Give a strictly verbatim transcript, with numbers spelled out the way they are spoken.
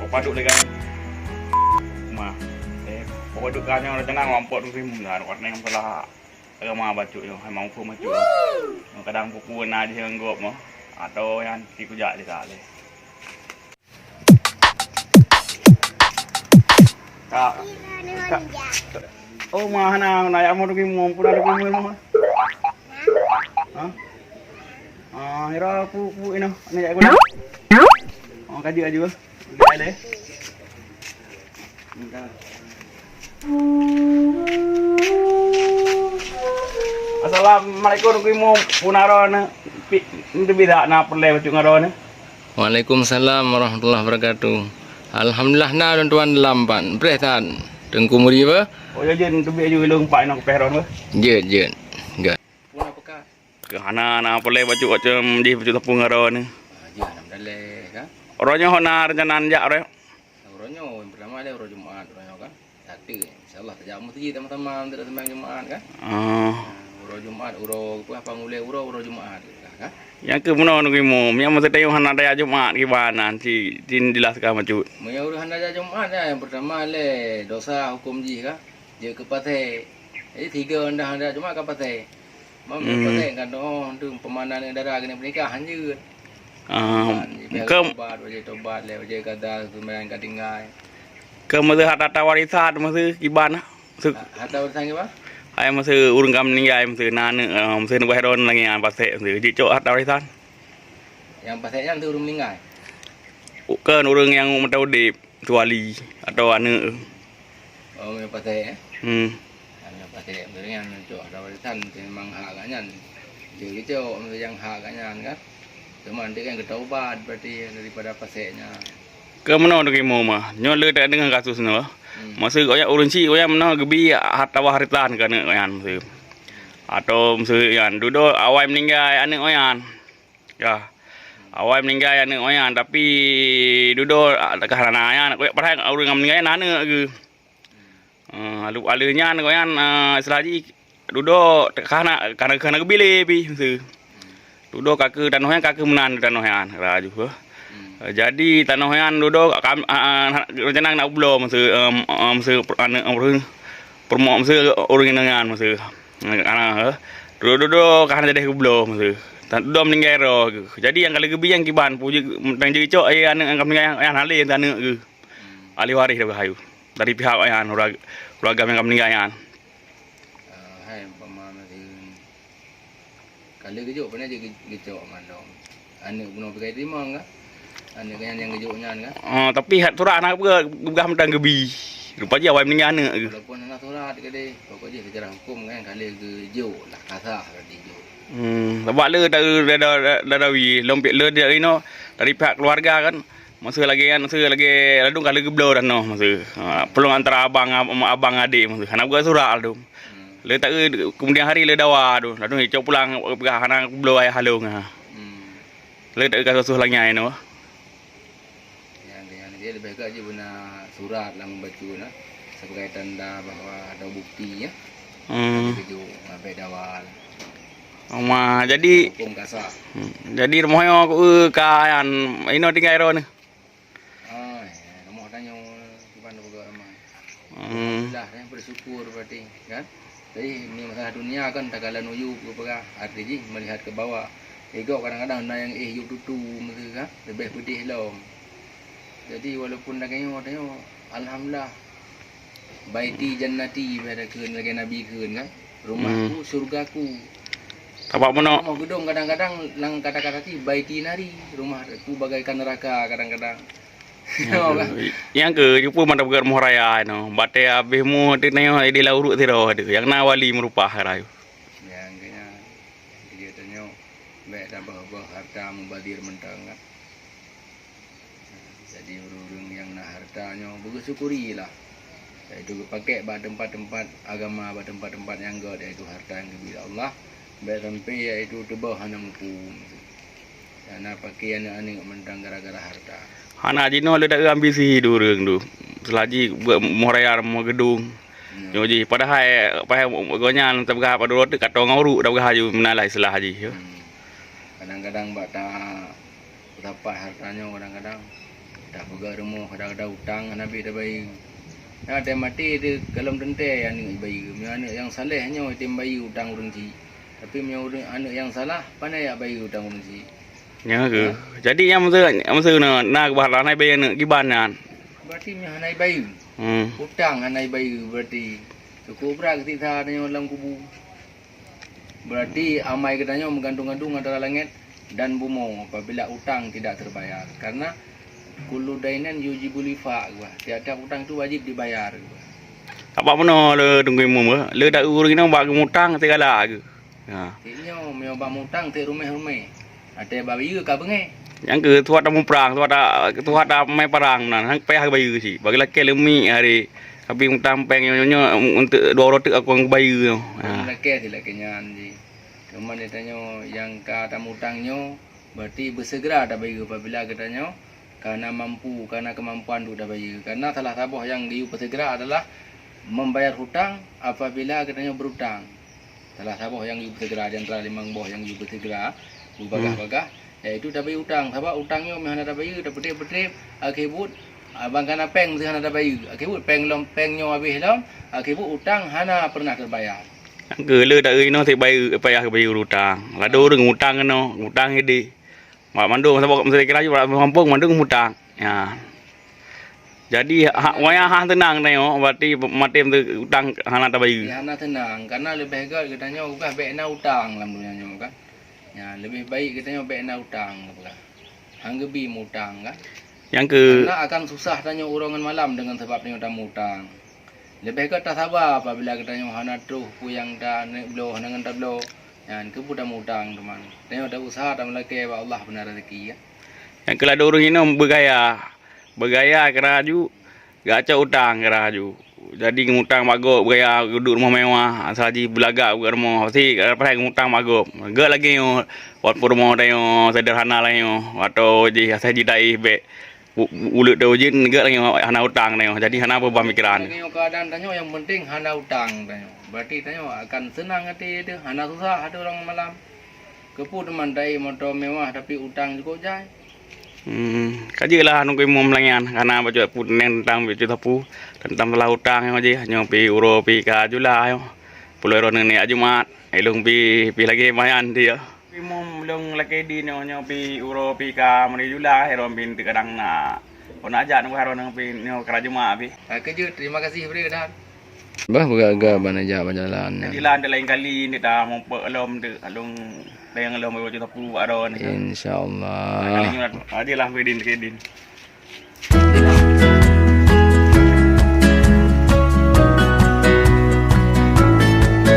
Padub lé kan. Ma. Eh, pokok duk ka nyoe rencana ngampok tu sim, dah, dah, dah, salah. Agama bacut nyoe, hai mampu bacut. Kadang pupu na jih ngon gop mah. Atau nyan si kujak je tak lé. Kak. Kak. Oh, mah na, na yak mau pergi mau, pun ada pergi mau. Ha? Ah, hira pu, pu ino, ni yak guna. Oh, kaji, kaji. Assalamualaikum, Teungku Imum. Pun aroe na, pi, teubiet dak na peureulèe bacut ngon droeneuh? Waalaikumsalam warahmatullahi wabarakatuh. Alhamdulillah na lôn tuan lam pat. Preh that. Teungku Muri ba? Oh, ya, jeuet teubiet ju ilong pat inoe keu peh droeneuh ba? Jeuet, jeuet. Jeuet. Pun apa kah? Keu hana na peureulèe bacut macam jih bacut teupeue ngon droeneuh. Ah, jeuet, alhamdulillah, kan? Uroe nyoe hana rencana jak uroe? Uroe nyoe, yang pertama adalah uroe Jumat, uroe nyoe, kan? Satu, insyaallah tajak meuseujid sama-sama untuk sembahyang Jumat, kan? Ah. Ah, uroe Jumat, uroe apa, apa ngulèe uroe, uroe Jumat, kan? Nyang keu meunoe Teungku Imum, nyang meuseutayong hana tajak Jumat kiban nan, si, si jeulaskah bacut. Meunyoe ureueng hana tajak Jumat, ya, yang pertama lé dosa hukum jih, kan? Jeuet keu pasé. Jadi tiga anda hana tajak Jumat ka pasé. Mam, hmm, pasé kan, oh, tu pemandangan dara kena peunikah, hanjeuet. Ah, bukan, jipayah ke tobat, wajib tobat lé, wajib kada sembahyang ka tinggai. Keu meuseue harta warisan meuseue kiban, meuseue. Ha-, harta warisan kiban? Hai meuseue ureueng ka meuninggai meuseue na aneuk, eh, meuseue neubaih droeneuh lagèe nyan pasek meuseue jicok harta warisan. Nyang pasek nyan tu ureueng meuninggai? Bukan ureueng nyang meuta udép, tu wali atau aneuk. Oh, meunyoe pasek, eh? Hmm. Meunyoe pasek, meunyoe nyan cok ada warisan, memang hak gak nyan. Dia kecok, meunyoe yang hak gak nyan kan. Cuma nanti kan ketaubat berarti daripada paseknya. Keu meunoe Teungku Imum mah, nyoe le tadeungoe kasus nyoe. Hmm. Masa gobnyan ureueng chik gobnyan meunoe geubi harta warisan keu aneuk gobnyan masa. Atau masa nyan dudoe awai meuninggai aneuk gobnyan. Ya. Awai meuninggai aneuk gobnyan tapi dudoe ka hana nyan, padahai ureueng nyang meuninggai na aneuk geuh. Eh, aleuh, aleuh nyan gobnyan, eh, istilah jih dudoe ka hana, ka hana, ka hana geubi lé pih masa. Dudoe ka keu tanoh nyan, ka keu meunan tanoh nyan, laju, eh. Hmm. Eh, jadi tanoh nyan dudoe kam-, ah, ah, rencana nak bloe masa, em, em, masa per-, aneuk, em, peurumoh masa ureueng inong nyan masa. Eh, ana, eh. Dudoe, dudoe ka hana jadi geubloe masa. Tan-, dudoe meuninggai droe geuh. Jadi nyang ka lheueh geubi nyan kiban, peue jeuet, nyang jeuet cok, eh, aneuk nyang ka meuninggai nyan, nyan hana lé aneuk geuh. Ahli waréh dah beuhayu. Dari pihak nyan, keuluwarga, keuluwarga nyang ka meuninggai nyan. Ah, hai, umpama meunan. Ka lheueh geujok, pane jeuet ge-, geucok mandum. Aneuk bunoe pih ka jiteurimong ka? Aneuk nyan nyang geujok nyan ka? Ah, tapi hat surat hana geupeugah, geupeugah mantong geubi. Rupa jih awai meuninggai aneuk geuh. Walaupun hana surat keudeh, pokok jih secara hukum kan ka lheueh geujok lah, ka sah berarti jok. Hmm, sabab le dari, dari, dari, dari, lom pi-, le dari inoe, dari pihak keluarga kan. Masa lagèe nyan, masa lagèe ladôm ka lheueh geubloe tanoh masa. Ha, peulom antara abang, ab-, abang adek masa. Hana buka surat tu. Hmm. Le tak, kemudian hari le dawa tu. Lalu cok pulang peugah hana geubloe ayah halong ha. Hmm. Le tak ka susu lagi nyan tu. Yang, yang dia lebih baik je guna surat lah membaca nah sebagai tanda bahwa ada bukti ya. Hmm. Jadi keju, sampai dawa lah. Oma, jadi, hukum kasar. Hmm, jadi rumoh nyoe ku, eh, ka nyan, inoe tinggai droeneuh. Ah, ya, rumoh tanyoe kiban peugah ramai. Hmm. Alhamdulillah, ya, bersyukur berarti, kan? Jadi, ni masalah dunia kan, tak kala nuyup ke peugah, arti jih melihat ke bawah. Ego kadang-kadang na nyang éh yup tutu, meukeue kan, leubeh peudeh lom. Jadi, walaupun lagèe nyoe, tanyoe, alhamdulillah. Baiti jannati, beda kheun lagèe Nabi kheun kan. Rumahku, hmm, surgaku. Tapak meunoe. Rumoh geudong kadang-kadang nang kata-kata ti baiti nari, rumahku bagaikan neraka kadang-kadang. Nyang keu, nyang keu, jumpa mantap bukan moh raya no. Batèe habéh moh teuh nyoe di lau urut sidroe teuh. Nyang na wali meurupah rayu. Nyang keu nyan, di tanyoe bèk tabeuh-beuh harta mubazir mantong kan. Jadi, ureueng-ureueng nyang na harta nyoe, beusyukurilah. Yaitu geupakèk bak teumpat-teumpat agama, bak teumpat-teumpat nyang gèt, yaitu harta nyang geubri lé Allah. Bèk sampai, yaitu teuböh hana muphom. Hana paké aneuk-aneuk mantong gara-gara harta. Hana jinoe le dak ambisi di ureueng tu. Seulaji buet moh raya, moh geudong. Ya. Nyoe jih, padahai, padahai gobnyan tapeugah padub droe teuh ka tong uruk tapeugah aju meunan lah istilah jih, ya. Hmm. Kadang-kadang bak ta-, Dapat harta nyoe kadang-kadang Tapeugah rumoh kadang-kadang utang hana bit tabayeue. Nah, watèe maté teuh golom teuntèe aneuk jibayeue. Meunyoe aneuk nyang saleh nyoe jitem bayeue utang ureueng chik. Tapi meunyoe ureueng, aneuk nyang salah, pane jak bayeue utang ureueng chik? Nyan keuh. Jadi nyang meuseu, nyang meuseu na, na keubah hana jibayeue aneuk kiban nyan. Berarti meunyoe hana jibayeue. Hmm. Utang hana jibayeue berarti. Cukup brat geusiksa tanyoe lam kubu. Berarti amai geutanyoe meugantung-gantung antara langét dan bumoe apabila utang tidak terbayar. Karena kullu dainin yujibul wifa, geuba. Tiap-tiap utang tu wajib dibayar, geuba. Abak meunoe le Teungku Imum, le dak ureueng inong bak geumutang sigala geuh. Ha. Cit nyoe, meunyoe bak mutang cit ruméh-ruméh. Watèe bayeue ka beungéh. Nyang keuh tuha tamuprang, tuha ta, tuha tamé parang meunan, han payah bayeue cit. Bagi lakèe leumik hari, tapi mutang péng nyoe, nyoe, untuk dua uroe teuk aku bayeue nyoe. Ha. Lakèe cit lakèe nyan jih. Teuma tanyoe nyang ka tamutang nyoe, berarti beuseugeura tabayeue apabila geutanyoe ka na mampu, ka na keumampuan untuk tabayeue. Karena salah saboh nyang geuyue peuseugeura adalah membayar hutang apabila geutanyoe berutang. Salah saboh nyang geuyue peuseugeura di antara limong boh nyang geuyue peuseugeura beubagaih-bagaih, yaitu tabayeue utang. Sabab utang nyoe meuhana tabayeue, tapeutrép-peutrép, akhé buet, ah, ban ka na péng meuhana tabayeue. Akhé buet péng lom, péng nyoe habéh lom, akhé buet utang hana pernah terbayar. Nyang keuh le dak inoe sit bayeue, payah bayeue utang. Ladôm ureueng utang keunoe, utang idéh. Mak mandum sabab meusti kira ju bak gampông mandum mutang. Ya. Jadi ha, wayah hah teunang tanyoe, berarti maté meusti utang hana tabayeue. Ya, hana teunang, karena leubeh gèt geutanyoe peugah bèk na utang lam donya nyoe kan. Ya, leubeh baik geutanyoe bèk na utang peugah. Han geubi mutang kan. Nyang keuh. Karena akan susah tanyoe uroe ngon malam deungon sabab tanyoe tamutang. Leubeh gèt tasaba apabila geutanyoe hana troh peue nyang taneuk bloe, hana ngon tabloe. Nyan keupeue tamutang teuma. Tanyoe ta usaha tameulakèe bak Allah beuna rezeki, ya. Nyang keuh ladôm ureueng inong beugaya. Beugaya kira ju, geucok utang kira ju. Jadi geumutang bak gob beugaya, geuduek rumoh mewah, asai jih beulagak bak rumoh, pasti padahai geumutang bak gob. Gèt lagèe nyoe, walaupun rumoh tanyoe sederhana lagèe nyoe, atau jih asai jih daéh bèk. U-, u-, ulèe teuh ujeuen gèt lagèe nyoe hana utang tanyoe, jadi hana beban pikiran. Lagèe nyoe keuadaan tanyoe nyang penting hana utang tanyoe. Berarti tanyoe akan seunang até teuh, hana susah ateueh uroe ngon malam. Keupeue teuma taéh moto mewah tapi utang cukôp jai? Hmm, ka jeuet lah Teungku Imum lagèe nyan, hana bacut peue teuntang bacut sapeue, teuntang masalah utang nyoe jih, nyoe pih uroe pih ka jula nyoe. Pulo droeneuh nyoe Jumat, ilôn pih, pih lagèe mayan dia. Imum lôn lakèe di nyoe, nyoe pih uroe pih ka meuri jula, droeneuh pih teuh kadang na. Kon ajak nyoe droeneuh pih nyoe keu Jumat pih. Ka jeuet, terima kasih bri dan. Bah beugah-gah ban jak bak jalan nyan. Jalan laén kali ni ta muphom lom deuk lôn tayang lom bak sapeue bak droe ni. Insyaallah. Kali nyoe aja lah keu din, keu din.